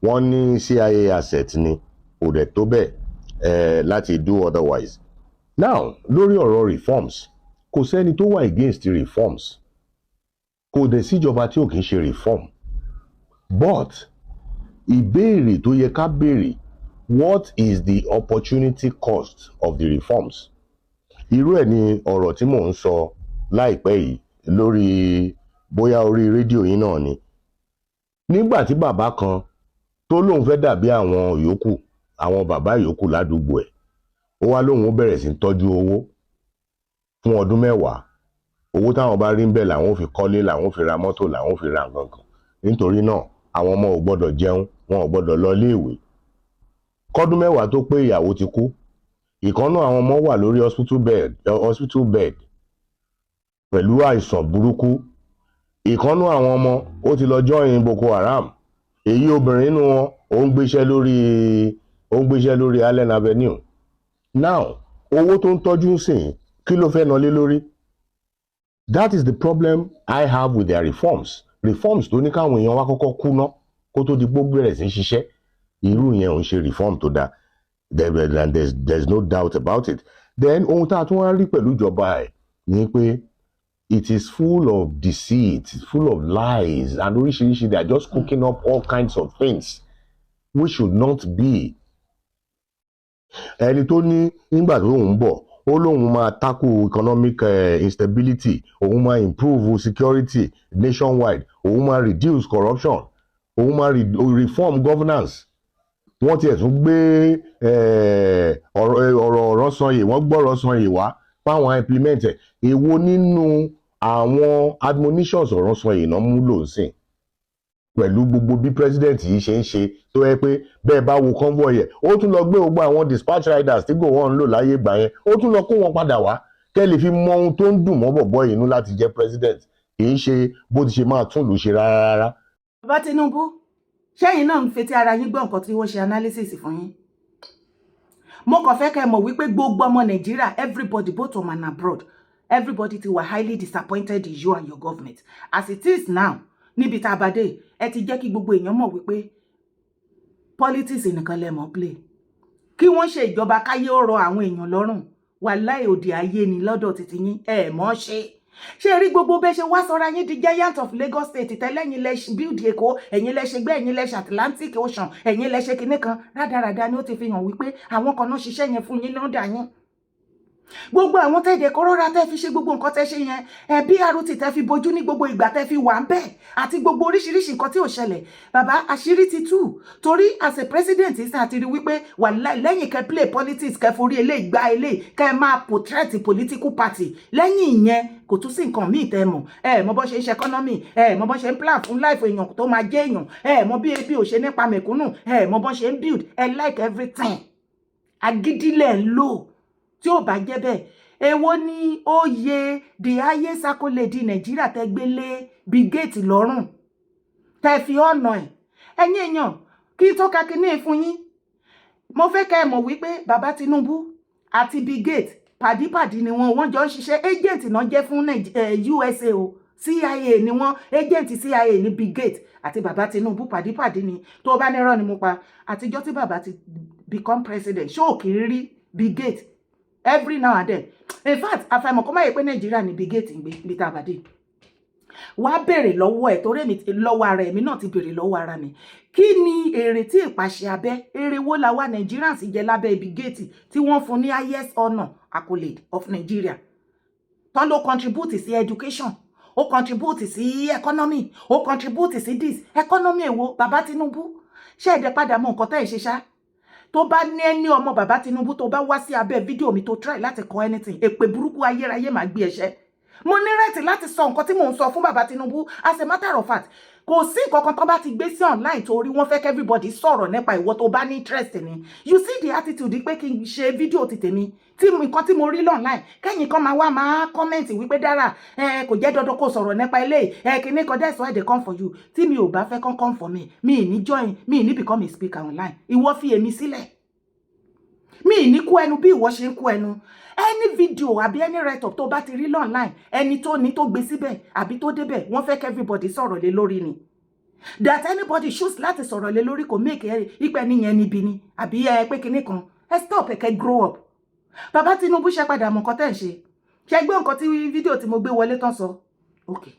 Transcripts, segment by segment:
Wọ́n ní CIA asset ni, kò dẹ̀ tó bẹ́ẹ̀ láti do otherwise. Now, lórí ọ̀rọ̀ reforms, kò sẹ́ni tó wà against reforms, kò dẹ̀ síjọba tí ò kì í ṣe reform, but ìbéèrè tó yẹ ká béèrè: what is the opportunity cost of the reforms? Irú ẹ̀ ni ọ̀rọ̀ tí mò ń sọ láìpẹ́ yìí lórí bóyá orí rédíò yín náà ni, nígbà tí bàbá kan tó lóun fẹ́ dàbí àwọn yòókù, àwọn bàbá yòókù ládùúgbò ẹ̀, ó wá lóun ó bẹ̀rẹ̀ sí í tọ́jú owó fún ọdún 10. Owó táwọn bá rí ń bẹ̀ làwọn ò fi kọ́lé, làwọn ò fi ra mọ́tò, làwọn ò fi ra nǹkan kan. Nítorí náà, àwọn ọmọ ò gbọ́dọ̀ jẹun, wọn ò gbọ́dọ̀ lọ iléèwé. Kọ́dún 10 tó pé, ìyàwó ti kú. Ìkan nínú àwọn ọmọ wà lórí hospital bed pẹ̀lú àìsàn burúkú. Ìkan nínú àwọn ọmọ, ó ti lọ join Boko Haram. Èyí obìnrin nínú wọn, ó ń gbéṣẹ́ lórí Allen Avenue. Now, owó tó ń tọ́jú sìn, kí ló fẹ́ ná lé lórí? That is the problem I have with their reforms. Reforms tó ní káwọn èèyàn wá kọ́kọ́ kú ná kó tó di pé ó bẹ̀rẹ̀ sí í ṣiṣẹ́, irú yẹn ò ń ṣe reform tó dáa there, and there's no doubt about it. Then ohun tá a tún wá rí pẹ̀lú ìjọba ẹ̀ ni pé it is full of deceit, full of lies and oríṣiríṣi. They are just cooking up all kinds of things which should not be. Ẹni tó ní nígbà tó ń bọ̀, ó lóun máa tackle economic instability, òun máa improve security nationwide, òun máa reduce corruption, òun máa reform governance. Wọ́n tiẹ̀ tún gbé ọ̀rọ̀ Oronsaye, wọ́n gbọ́ Oronsaye wá fáwọn implement ẹ̀. Èwo nínú àwọn admonitions Oronsaye náà múlò ń sìn pẹ̀lú gbogbo bí president yìí ṣe ń ṣe, tó yẹ pé bẹ́ẹ̀ bá wo convoy ẹ̀, ó tún lọ gbé gbogbo àwọn dispatch riders tí Gowon ń lò láyé ìgbà yẹn, ó tún lọ kó wọn padà wá, kẹ́ lè fi mọ ohun tó ń dùn mọ́ bọ̀bọ́ yìí inú láti jẹ́ president? Kì í ṣe bó ti ṣe máa tún ìlú ṣe rárá rárá. Bàbá Tinubu, ṣẹ́yìn náà ń fetí ara yín gbọ́ nǹkan tí wọ́n ṣe analysis fún yín? Mo kàn fẹ́ kẹ́ mọ̀ wípé gbogbo ọmọ Nàìjíríà, everybody, both home and abroad, everybody ti wà highly disappointed in you and your government as it is now. Níbi tá a bá dé, ẹ ti jẹ́ kí gbogbo èèyàn mọ̀ wípé politics nìkan lẹ mọ̀ play. Kí wọ́n ṣe ìjọba káyé ó rọ àwọn èèyàn lọ́rùn, wàláì, òdì ayé ni lọ́dọ̀ títí yín. Ẹ mọ̀ ṣe ṣé rí gbogbo bẹ́ẹ̀ ṣe wá sọ́ra yín di giant of Lagos State tẹ́lẹ̀yìn lẹ build Èkó, ẹ̀yin lẹ ṣe gbé, ẹ̀yin lẹ ṣe Atlantic Ocean, ẹ̀yin lẹ ṣe kinní kan rádaràda ni. Ó ti fi hàn wípé àwọn kan náà ṣiṣẹ́ yẹn fún yín lọ́dà yín. Gbogbo àwọn tẹ́ẹ̀dẹ̀ kọ́rọ́ra tẹ́ fi ṣe gbogbo nǹkan tẹ́ ṣe yẹn, ẹ BRT tẹ́ fi bojú ní gbogbo ìgbà tẹ́ fi wà ń bẹ̀, àti gbogbo oríṣiríṣi nǹkan tí ò ṣẹlẹ̀, bàbá, àṣírí ti tú. Torí as a president ṣe àti rí wípé wà lẹ́yìn kẹ́ play politics, kẹ́ forí eléyìí gbá eléyìí, kẹ́ máa portrait political party, lẹ́yìn ìyẹn kò tún sí nǹkan míì tẹ́ mọ̀. Ẹ mọ̀ bó ṣe ń ṣe economy, ẹ mọ̀ bó ṣe ń plan fún life èèyàn tó máa jẹ́ èèyàn, ẹ mọ̀ bí ebi ò ṣe nípa mẹ̀kúnnù, ẹ mọ̀ bó ṣe ń build. Ẹ like everything, agídílẹ̀ ń lò. Tí ò bá jẹ́ bẹ́ẹ̀, èwo ni oyè the highest accolade Nàìjíríà tẹ́ gbé lé Bill Gates lọ́rùn, tẹ́ fi ọ̀nà ẹ̀? Ẹ̀yin èèyàn, kí tó ka kinní fún yín, mo fẹ́ kẹ́ ẹ mọ̀ wípé bàbá Tinubu àti Bill Gates, pàdípàdí ni wọ́n. Wọ́n jọ ń ṣiṣẹ́, agent náà jẹ́ fún USA o. CIA ni wọ́n, agent CIA ní Bill Gates àti bàbá Tinubu. Pàdípàdí ni. Tó bá nírọ́ ni mo pa, àtijọ́ tí bàbá ti become president, ṣó kì í rí Bill Gates every now and then? In fact, àfàìmọ̀ kó má yẹ pé Nàìjíríà ní Bill Gates ń gbé ibi tá a bá dé. Wàá béèrè lọ́wọ́ ẹ̀, torí èmi lọ́wọ́ ara èmi náà ti béèrè lọ́wọ́ ara mi: kí ni èrè tí ìpàṣẹ abẹ́, èrè wo la wá Nigerians jẹ lábẹ́ Bill Gates tí wọ́n fún ní highest honour accolade of Nigeria, tán ló contribute sí education, ó contribute sí economy, ó contribute sí this economy? Èwo, bàbá Tinubu? Ṣé ẹ̀dẹ̀ padà mọ nǹkan tẹ́ ẹ̀ ṣe ṣá? Tó bá ní ẹni ọmọ bàbá Tinubu tó bá wá sí abẹ́ fídíò mi, tó try láti kọ anything, èpè burúkú ayérayé máa gbé ẹṣẹ́. Mo ní right láti sọ nǹkan tí mò ń sọ fún bàbá Tinubu. As a matter of fact, kò sí nǹkan kan tó bá ti gbé sí online torí wọ́n fẹ́ kí everybody sọ̀rọ̀ nípa ìwọ tó bá ní interest ni. You see the attitude pé kí n ṣe fídíò ti tèmi, tí nǹkan tí mo rí online, kẹ́yìn kan máa wá máa comment wípé dára ẹ, kò jẹ́ dandan kó sọ̀rọ̀ nípa eléyìí ẹ kíní kan. That's why they come for you. Tí mi ò bá fẹ́ kán come for me, mi ì ní join, mi ì ní become a speaker online. Ìwọ fi èmi sílẹ̀, mi ì ní kú ẹnu bí ìwọ ṣe ń kú ẹnu. Any video àbí any write up tó bá ti rí online, ẹni tó ní tó gbé síbẹ̀ àbí tó débẹ̀, wọ́n fẹ́ kí everybody sọ̀rọ̀ lé lórí ni. That anybody choose láti sọ̀rọ̀ lé lórí kò make ẹ ipe níyẹn níbi ni àbí ẹ pé kinní kan. Ẹ stop, ẹ kẹ́ grow up. Bàbá Tinubu, ṣe padà mọ̀ nǹkan tẹ́ ń ṣe. Ṣe gbé nǹkan tí fídíò tí mo gbé wọlé tán sọ. Okay.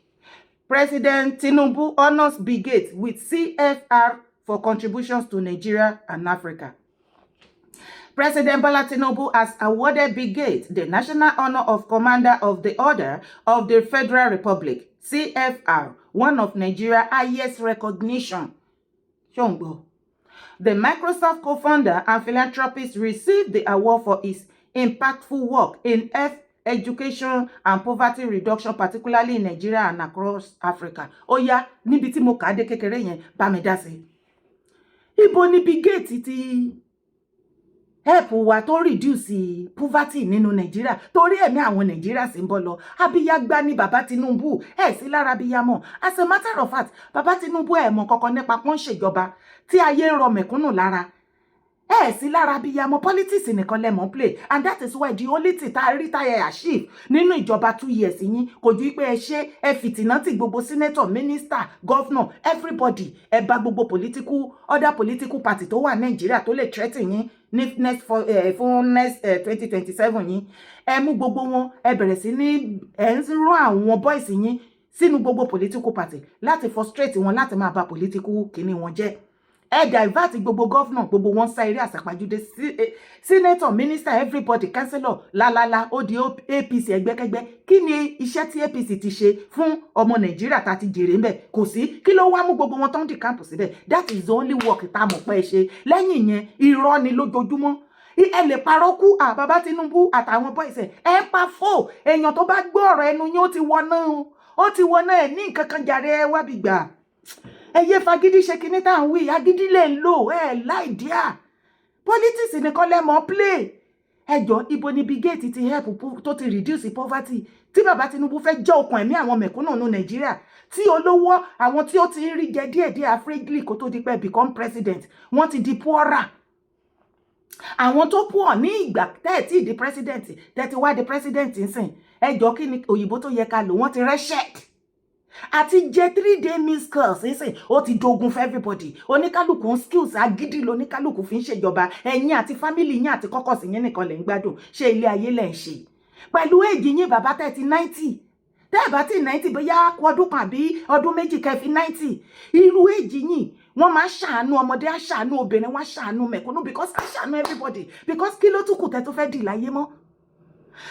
President Tinubu honours Bill Gates with CFR for contributions to Nigeria and Africa. President Bola Tinubu has awarded Bill Gates the national honor of Commander of the Order of the Federal Republic, CFR, one of Nigeria's highest recognition. Ṣó. The Microsoft co-founder and philanthropist received the award for his impactful work in health, education and poverty reduction, particularly in Nigeria and across Africa. Ó yá, níbi tí mo kà á dé kékeré yẹn, bá mi dá sí. Ibo ni Bill Gates ti help wa tó reduce poverty nínú Nàìjíríà, torí ẹ̀mí àwọn Nàìjíríà sì ń bọ́ lọ? Abiyagba ni bàbá Tinubu, ẹ̀ sí lára abiyamọ. As a matter of fact, bàbá Tinubu, ẹ̀ mọ̀ kankan nípa pọ́n ṣèjọba tí ayé ń rọ mẹ̀kúnnù lára. Ẹ sí lára abiyamọ. Politics nìkan lẹ mọ̀ play, and that is why the only thing tá a rí tá a achieve nínú ìjọba 2 years yín kò ju pé ẹ ṣe ẹ fìtìná tí gbogbo senator, minister, governor, everybody. Ẹ bá gbogbo political, other political party tó wà Nàìjíríà tó lè threaten yín ní next for, fún next 2027 yín, ẹ mú gbogbo wọn, ẹ bẹ̀rẹ̀ sí ní ẹ ń rán àwọn boys yín sínú gbogbo political party láti frustrate wọn, láti máa bà political kíní wọn jẹ́. Ẹ divert gbogbo governor, gbogbo wọn sá eré àsàpàjúdé, senator, minister, everybody, councillor, lálálá, ó di APC, ẹgbẹ́kẹ́gbẹ́. Kí ni iṣẹ́ tí APC ti ṣe fún ọmọ Nàìjíríà tá a ti jèrè ńbẹ̀? Kò sí. Kí ló wá mú gbogbo wọn tó ń di camp síbẹ̀? That is the only work tá a mọ̀ pé ẹ ṣe. Lẹ́yìn yẹn, irọ́ ni lójoojúmọ́. Ẹ lè parọ́ kú. Bàbá Tinubu àtàwọn boys ẹ, ẹ pa fò. Èèyàn tó bá gbọ́ ọ̀rọ̀ ẹnu yín, ó ti wọná, ó ti wọná. Ẹ ní nǹkan kan jàre, ẹ wá bí gbà. Ẹ yé fagídí ṣe kinní tá à ń wí. Agídí lè ń lò ẹ láìdíà. Politics nìkan lẹ mọ̀ play. Ẹjọ́, ibo ni Bill Gates ti help tó ti reduce poverty, tí bàbá Tinubu fẹ́ jẹ́ okùn ẹ̀mí àwọn mẹ̀kúnnù ní Nàìjíríà, tí olówó, àwọn tí ó ti ń rí jẹ díẹ̀díẹ̀ afraidly kó tó di pé become president, wọ́n ti di poorer? Àwọn tó poor ní ìgbà tẹ́ ẹ̀ tí ì di president, tẹ́ ti wá di president nsìn, ẹjọ́, kí ni òyìnbó tó yẹ ká lò? Wọ́n ti wretched. Àti jẹ 3 day meal skills nísìn, ó ti dogun for everybody. Oníkálukú ń skills agídí lóníkálukú fi ń ṣèjọba. Ẹ̀yin àti family yín àti kọ́kọ́sì yín nìkan lè ń gbádùn. Ṣé ilé ayé lẹ̀ ń ṣe pẹ̀lú èjì yín, bàbá tẹ́ ti 90? Tẹ́ ẹ̀ bá ti 90, bóyá kú ọdún kan àbí ọdún 2 kẹfì 90. Irú èjì yín, wọ́n máa ṣàánú ọmọdé, á ṣàánú obìnrin, wọ́n á ṣàánú mẹ̀kúnnù, because á ṣàánú everybody, because kí ló tún kù tẹ́ tó fẹ́ dì láyé mọ́?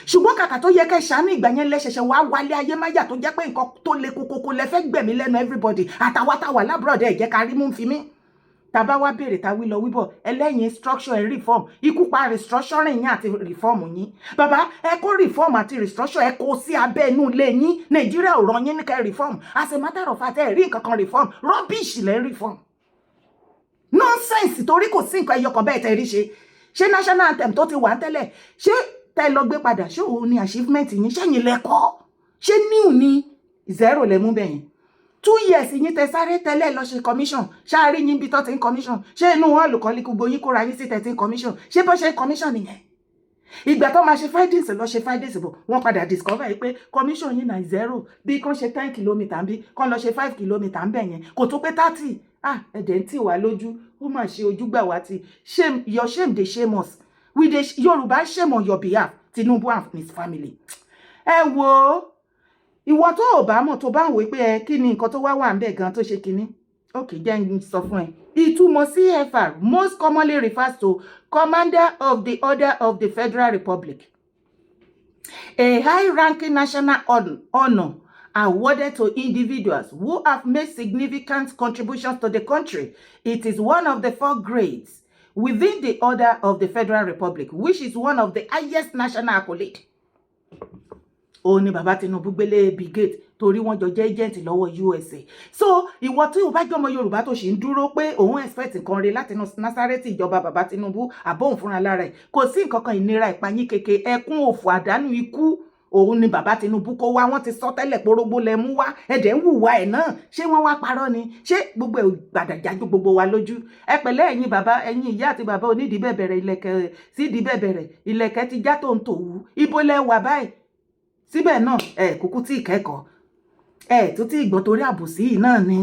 Ṣùgbọ́n kàkà tó yẹ kẹ́ ṣàánú, ìgbà yẹn lẹ́ṣẹ̀ṣẹ̀ wá wálé ayé máyà, tó jẹ́ pé nǹkan tó le kokoko lẹ fẹ́ gbẹ̀mí lẹ́nu everybody àtàwátàwà l'abroad. Ẹ̀ jẹ́ ká rí mú fi mí. Tàbá wá béèrè, tá wí lọ wíbọ̀, ẹlẹ́yin structure ẹ̀, reform, ikú pa restructuring yín àti reform yín. Bàbá, ẹ kó reform àti restructure, ẹ kó sí abẹ́ inú ilé yín. Nàìjíríà ò ràn yín ní kẹ́ reform. As a matter of fact, ẹ rí nǹkan kan reform, rubbish lẹ́ reform, nonsense, torí kò sí nǹkan ẹyọ kan bẹ́ẹ̀ tẹ́ rí ṣe. Ṣé national anthem tó ti wà ń tẹ́lẹ̀, ṣé tẹ́ lọ gbé padà, ṣé òun ni achievement yín? Ṣẹ́yìn lẹ́kọ́? Ṣé new ni? Zero lẹ mú bẹ̀yìn. 2 years yín tẹ sáré tẹ́lẹ̀ lọ ṣe commission, ṣáàrí yín bí tó ti ń commission? Ṣé inú hall kọ́ ní gbogbo yín kóra yín sí tẹ̀ tí ń commission? Ṣé bó ṣe commission nìyẹn? Ìgbà tó máa ṣe findings lọ, ṣe findings bọ̀, wọ́n padà discover yìí pé commission yín náà zero. Bí kàn ṣe 10 kilometre ń bí, kàn lọ ṣe 5 kilometre ń bẹ̀ yẹn, kò tó pé 30. Ah, ẹ̀dẹ̀ ń tì wá lójú. Ó mà ṣe, ojú gbà wá ti. Shame, your shame dey shame us. We dey Yorùbá shame on your behalf, Tinubu and his family. Ẹ wo, ìwọ tó ò bá mọ̀, tó bá ń wò pé ẹ kí ni nǹkan tó wá wà ń bẹ̀ gan tó ṣe kinní, ok, jẹ́ n sọ fún ẹ. Ìtumọ̀ CFR most commonly refers to Commander of the Order of the Federal Republic, a high-ranking national honor awarded to individuals who have made significant contributions to the country. It is one of the four grades within the Order of the Federal Republic, which is one of the highest national accolade. Ó ní bàbá Tinubu gbélé Bill Gates torí wọ́n jọ jẹ́ agent lọ́wọ́ USA. So ìwọ tí o bá jọmọ Yorùbá tó sì ń dúró pé òun expect nǹkan re láti inú Násárẹ́tì ìjọba bàbá Tinubu, àbóhùn fúnra lára ẹ̀, kò sí nǹkan kan. Ìnira, ìpayín keke, ẹkún, òfò, àdánù, ikú, òun ni bàbá Tinubu kó wá. Wọ́n ti sọ tẹ́lẹ̀ porógbó lẹ mú wá, ẹ̀dẹ̀ ń hùwà ẹ̀ náà. Ṣé wọ́n wá parọ́ ni? Ṣé gbogbo ẹ̀ gbàdàjájú gbogbo wa lójú? Ẹ pẹ̀lẹ́, ẹ̀yin bàbá, ẹ̀yin ìyá àti bàbá onídìí bẹ̀bẹ̀rẹ̀, ìlẹ̀kẹ̀ sídìí bẹ̀bẹ̀rẹ̀, ìlẹ̀kẹ̀ ti já tó ń tòwú. Ibo lẹ wà báyìí? Síbẹ̀ náà, ẹ kúkú tí ìkẹ́kọ̀ọ́ ẹ tó tí ìgbọ́n, torí àbòsí yìí náà ni.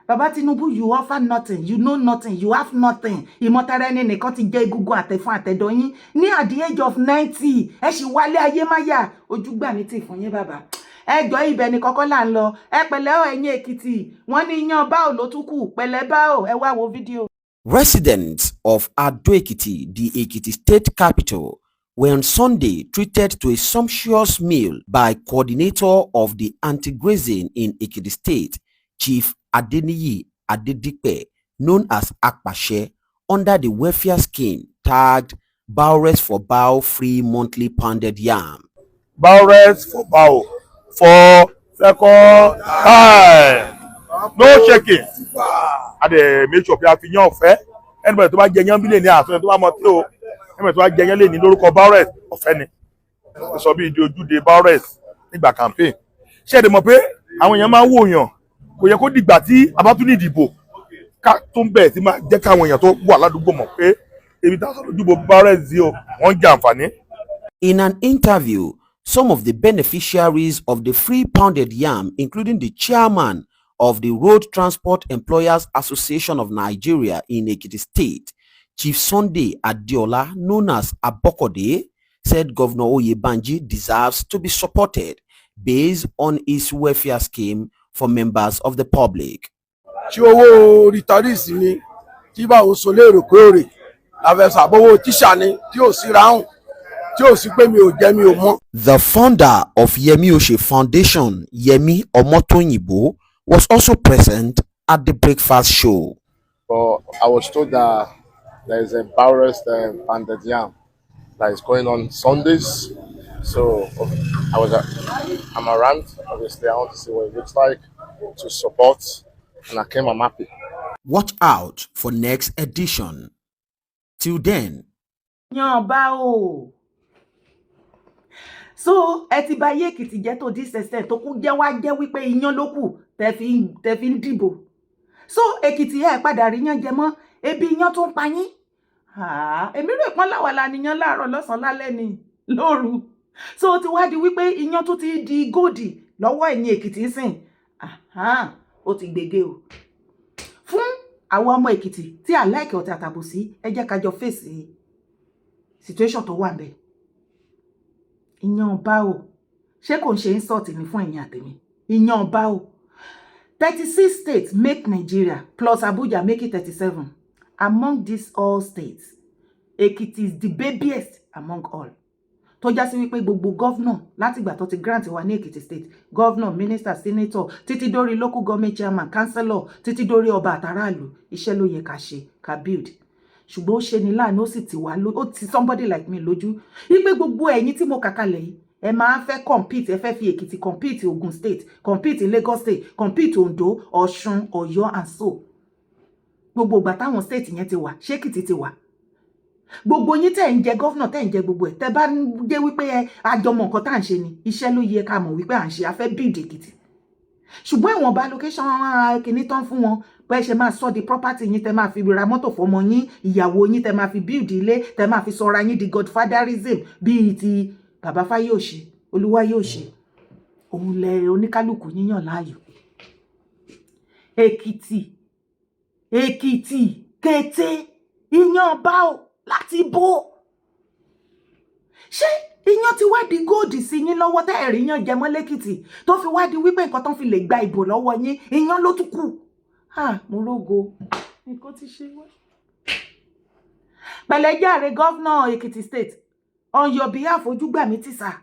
Bàbá Tinubu, you offer nothing, you know nothing, you have nothing. Ìmọ̀tara ẹni nìkan ti jẹ egungun àtẹ̀fún àtẹ̀dọ̀ yín ní at the age of 90. Ẹ sì wálé ayé máyà, ojú gbà mí tì fún yín, bàbá. Ẹjọ́ ibẹ̀ ni kọ́kọ́ là ń lọ. Ẹ pẹ̀lẹ́ ọ, ẹ̀yin Èkìtì, wọ́n ní yan báò ló tún kù. Pẹ̀lẹ́ báò, ẹ wá wo fídíò. Residents of Ado-Ekiti, the Ekiti state capital, were on Sunday treated to a sumptuous meal by coordinator of the anti-grazing in Ekiti State, Chief Adeniyi Adedipe, known as Akpashe, under the welfare scheme tagged Bowrest for Bow Free Monthly Pounded Yam. Bowrest for Bow for second time, no shaking. A dẹ̀ make sure pé a fi yán ọ̀fẹ́. Anybody tó bá jẹ yán bí lè ní àtúnyẹ tó bá mọ tí o, anybody tó bá jẹ yán lè ní lórúkọ Bowrest, ọ̀fẹ́ ni. Ó sọ bí ìdí ojúde Bowrest nígbà campaign. Ṣé ẹ dẹ̀ mọ̀ pé àwọn èèyàn máa ń wò yàn? Kò yẹ kó dìgbà tí a bá tún ní ìdìbò ká tó ń bẹ̀ tí máa jẹ́ káwọn èèyàn tó wà ládùúgbò mọ̀ pé ebi tá a sọ lójúbọ Bowrest yìí o, wọ́n ń jẹ àǹfààní. In an interview, some of the beneficiaries of the free pounded yam, including the chairman of the Road Transport Employers Association of Nigeria in Ekiti State, Chief Sunday Adeola, known as Abokode, said Governor Oyebanji deserves to be supported based on his welfare scheme for members of the public. Ṣé owó retirees ni tí báwo so lóòrèkóòrè làfẹsàbówó tíṣà ni tí ò sí ráhùn tí ò sí pé mi ò jẹ, mi ò mọ. The founder of Yemi Oshe Foundation, Yemi Omotoyinbo, was also present at the breakfast show. But I was told that there is a Bowrest pounded yam that is going on Sundays. So I'm around. Obviously, I want to see what it looks like to support, and I came. I'm happy. Watch out for next edition. Till then, Yan bá o. So ẹ ti bà ayé Èkìtì jẹ́ tó this extent, tó kún jẹ́ wá jẹ́ wípé iyán ló kù tẹ́ fi ń dìbò. So Èkìtì, ẹ padà rí yán jẹ mọ́, ebi iyán tó ń pa yín. Èmi rò ìpọ́n láwàlà nìyẹn, láàárọ̀, lọ́sàn-án, lálẹ́ ni, lóru. So ó ti wá di wípé iyán tó ti di gold lọ́wọ́ ẹ̀yin Èkìtì ń sìn. Ó ti gbègé o fún àwọn ọmọ Èkìtì tí à láìkẹ́ ọ̀tẹ̀ àtàbòsí. Ẹ jẹ́ ká jọ fèsì situation tó wà ńbẹ̀. Ìyàn báwo? Ṣé kò ń ṣe insult ni fún ẹ̀yin àtẹ̀mí? Ìyàn báwo? 36 states make Nigeria, plus Abuja, make it 37. Among these all states, Ekiti is the babiest among all, tó já sí wípé gbogbo governor látìgbà tó ti grant wa ní Èkìtì State, governor, minister, senator, títí dórí local government chairman, councillor, títí dórí ọba àtàràlù, iṣẹ́ ló yẹ ká ṣe, ká build. Ṣùgbọ́n ó ṣe ní láàánú, ó sì ti wá, ó ti somebody like me lójú wípé gbogbo ẹ̀yin tí mo kà kalẹ̀ yìí, ẹ máa fẹ́ compete, ẹ fẹ́ fi Èkìtì compete Ogun State, compete Lagos State, compete Ondo, Ọ̀ṣun, Ọ̀yọ́ and so. Gbogbo ìgbà táwọn state yẹn ti wà, ṣé Èkìtì ti wà? Gbogbo yín tẹ́ ń jẹ governor, tẹ́ ń jẹ gbogbo ẹ̀, tẹ́ bá jẹ́ wípé ẹ àjọmọ̀ nǹkan tá à ń ṣe ni, iṣẹ́ ló yẹ ká mọ̀ wípé à ń ṣe, a fẹ́ build Èkìtì. Ṣùgbọ́n ìwọ̀nba allocation kìíní tán fún wọn, bẹ́ẹ̀ ṣe máa sọ di property yín, tẹ́ máa fi ra mọ́tò fọmọ yín, ìyàwó yín, tẹ́ máa fi build ilé, tẹ́ máa fi sọra yín di godfatherism bíi ti bàbá Fáyọ̀ṣe, Olúwayọ̀ṣe, òun lẹ oníkálukú yíyàn láàyò. Èkìtì, Èkìtì kété iyán báò láti bó. Ṣé iyán ti wá di gold sí yín lọ́wọ́ tẹ́ ẹ̀rí yán jẹ mọ́ lẹ́kìtì, tó fi wá di wípé nǹkan tó fi lè gba ìbò lọ́wọ́ yín, iyán ló tún kù? Ah, mo rógo, nǹkan ti ṣe wá. Pẹ̀lẹ́jàre, governor Èkìtì State, on your behalf, ojúgbà mi ti sà.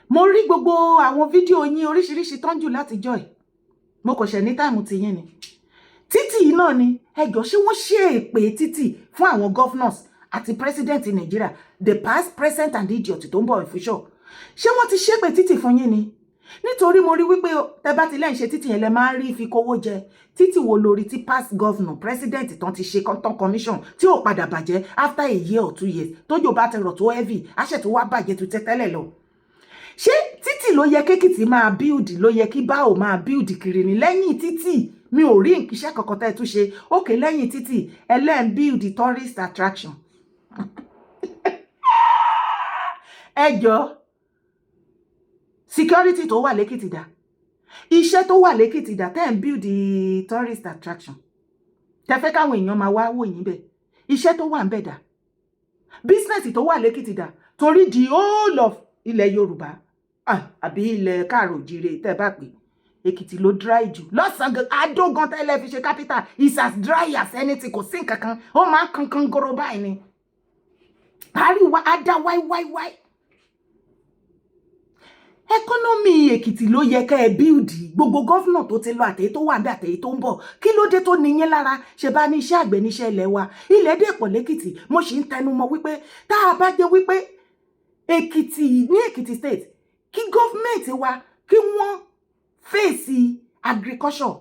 Mo rí gbogbo àwọn fídíò yín oríṣiríṣi tán jù látijọ́ ẹ̀. Mo kò ṣẹ̀ ní time ti yín ni títì yìí náà ni. Ẹjọ́, ṣé wọ́n ṣe èpè títì fún àwọn governors àti president Nàìjíríà, the past, present and idiot tó ń bọ̀ in future? Ṣé wọ́n ti ṣépè títì fún yín ni? Nítorí mo rí wípé tẹ bá ti lẹ́yìn ṣe títì yẹn, lẹ máa ń rí fi kówó jẹ. Títì wo lórí tí past governor, president tán ti ṣe tán commission tí ò padà bàjẹ́ after a year or 2 years? Tójò bá ti rọ̀ tó heavy, àṣẹ tó wá bàjẹ́ tó tẹ́tẹ́lẹ̀ lọ. Ṣé títì ló yẹ kékìtì máa build, ló yẹ kí báò máa build kiri ni? Lẹ́yìn títì, mi ò rí iṣẹ́ kankan tẹ́ ẹ tún ṣe. Òkè lẹ́yìn títì, ẹlẹ́ń build tourist attraction. Ẹ jọ, security tó wà lẹ́kìtì dà? Iṣẹ́ tó wà lẹ́kìtì dà? Tẹ́ ń build the tourist attraction, tẹ́ fẹ́ káwọn èèyàn máa wá wò yín bẹ̀, iṣẹ́ tó wà ń bẹ̀ dà? Business tó wà lẹ́kìtì dà? Torí the whole of ilẹ̀ Yorùbá, àbí ilẹ̀ káàrò òjìrè tẹ́ bá pè, Èkìtì ló dry jù lọ́sàn-án gan. Adó gan tẹ́lẹ̀ fi ṣe capital is as dry as anything. Kò sí nǹkan kan, ó máa ń kankan goro báyìí ni. Àríwá á dá wáíwáíwáí. Economy Èkìtì ló yẹ ká ẹ build. Gbogbo governor tó ti lọ, àtẹ̀yí tó wà ní, àtẹ̀yí tó ń bọ̀, kí ló dé tó níyín lára? Ṣe bá ní iṣẹ́ àgbẹ̀ níṣẹ́ ilẹ̀ wa, ilẹ̀ dé pọ̀ lẹ́kìtì. Mo sì ń tẹnu mọ́ wípé tá a bá jẹ́ wípé Èkìtì ní Èkìtì State, kí government wa kí wọ́n fèsì agriculture,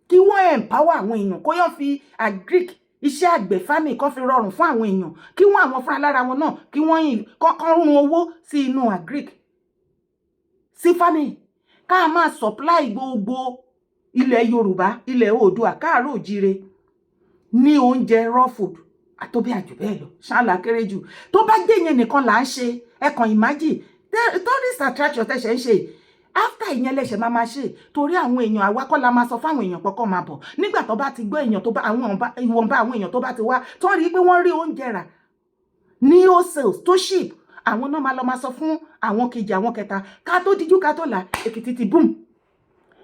kí wọ́n empower àwọn èèyàn, kó yọ fi agric, iṣẹ́ àgbẹ̀, farming kan fi rọrùn fún àwọn èèyàn, kí wọ́n àwọn fúnra lára wọn náà kí wọ́n kọ́kọ́ rún owó sí inú agric, sí farming, ká máa supply gbogbo ilẹ̀ Yorùbá, ilẹ̀ Oòduà, káàárọ̀ òjíire ní oúnjẹ, raw food àtóbí àjù bẹ́ẹ̀ lọ, ṣáàlà kéré jù. Tó bá jẹ́ yẹn nìkan là ń ṣe, ẹ kàn imagine tourist attraction tẹ̀sẹ̀ ń ṣe. After ìyẹn lẹ́sẹ̀ máa ṣe, torí àwọn èèyàn, àwa kọ́ la máa sọ fáwọn èèyàn pọ́kọ́ máa bọ̀. Nígbà tó bá ti gbọ́ èèyàn tó bá àwọn ìwọ̀nba àwọn èèyàn tó bá ti wá, tó rí pé wọ́n rí oúnjẹ rà ní wholesale tó cheap, àwọn náà máa lọ máa sọ fún àwọn kejì, àwọn kẹta. Ká tó díjú, ká tó là, Èkìtì ti boom.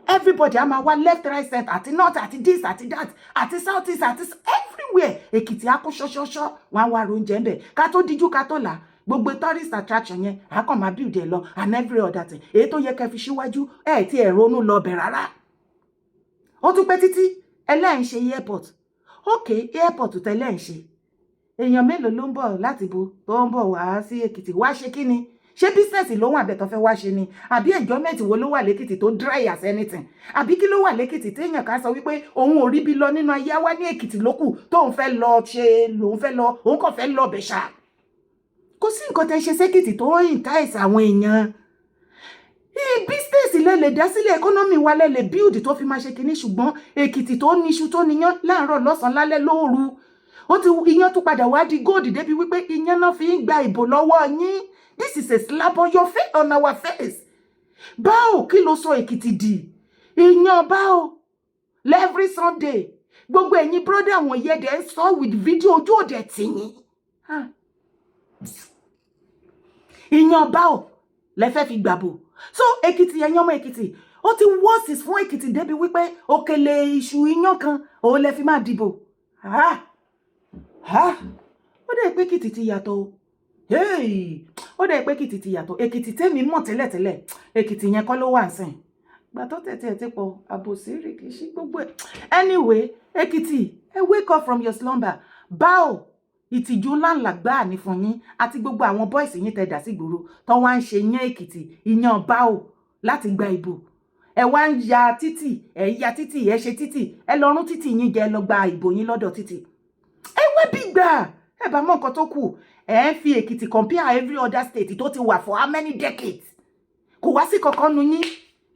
Everybody a máa wá left, right, center, àti north, àti this, àti that, àti south east, àti everywhere. Èkìtì á kó ṣọṣọṣọ, wọn á wá ro oúnjẹ ńbẹ. Ká tó díjú, ká tó là, gbogbo tourist attraction yẹn a kàn máa build ẹ lọ and every other thing. Èyí tó yẹ kẹ́ fi síwájú, ẹ tí ẹ ronú lọ bẹ̀ rárá. Ó tún pẹ́ títí ẹlẹ́yìn ṣe airport. Ok, airport tẹ́lẹ̀ ń ṣe, èèyàn mélòó ló ń bọ̀ láti bo tó ń bọ̀ wá sí Èkìtì wá ṣe kí ni? Ṣé business ló wà bẹ́ẹ̀ tó fẹ́ wá ṣe ni, àbí enjoyment wo ló wà lẹ́kìtì tó dry as anything? Àbí kí ló wà lẹ́kìtì téèyàn ká sọ wípé òun ò rí bí lọ nínú ayé wá ní Èkìtì lókù tóun fẹ́ lọ ṣe, lòun fẹ́ lọ, òun kàn fẹ́ lọ bẹ̀ ṣá? Kò sí nǹkan tẹ́ ṣe sékìtì tó ń entice àwọn èèyàn. Business lẹ lè dá sílẹ̀, economy wa lẹ lè build tó fi máa ṣe kinní. Ṣùgbọ́n Èkìtì tó níṣu, tó níyán láàárọ̀, lọ́sàn-án, lálẹ́, lóru, ó ti iyán tó padà wá di gold débi wípé iyán náà fi ń gba ìbò lọ́wọ́ yín. This is a slap on your face, on our face. Báwo, kí ló sọ Èkìtì di iyán báwo? Every Sunday, gbogbo ẹ̀yin brother àwọn yẹ̀dẹ̀ ń sọ with video, ojú òde tìyín. Ìyàn báwo lẹ fẹ́ fi gbàbò? So Èkìtì, ẹ̀yin ọmọ Èkìtì, ó ti worse fún Èkìtì débi wípé òkèlè iṣu iyán kan òun lẹ fi máa dìbò. Ó dẹ̀ pé Èkìtì ti yàtọ̀ o. Ó dẹ̀ pé Èkìtì ti yàtọ̀. Èkìtì tèmi mọ̀ tẹ́lẹ̀tẹ́lẹ̀, Èkìtì yẹn kọ́ ló wà ń sìn gbà tó tẹ̀tẹ̀ ẹ̀ ti pọ̀ àbòsí rìkìṣí gbogbo ẹ̀. Anyway, Èkìtì, ẹ wake up from your slumber. Báwo, ìtìjú ńláńlá gbáà ní fún yín àti gbogbo àwọn boys yín tẹ dà sí ìgboro tó wá ń ṣe yán Èkìtì, ìyàn báò láti gba ìbò. Ẹ wá ń ya títì, ẹ ya títì, ẹ ṣe títì, ẹ lọ rún títì yín jẹ, ẹ lọ gba ìbò yín lọ́dọ̀ títì. Ẹ wá bí gbà ẹ bá mọ nǹkan tó kù. Ẹ ń fi Èkìtì compare every other state tó ti wà for how many decades. Kò wá sí kankan nu yín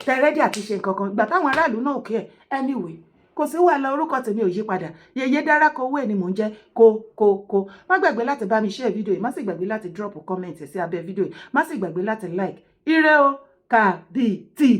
tẹ ready àti ṣe nǹkan kan ìgbà táwọn aráàlú náà kí ẹ. Anyway, kò sí wàhálà. Orúkọ tèmi ò yí padà, Yèyé Dára kọ owó ẹ ni mò ń jẹ́. Kó kó kó má gbàgbé láti bá mi share fídíò yìí, má sì gbàgbé láti drop comment sí abẹ́ fídíò yìí, má sì gbàgbé láti like. Ire o, kàbìtì.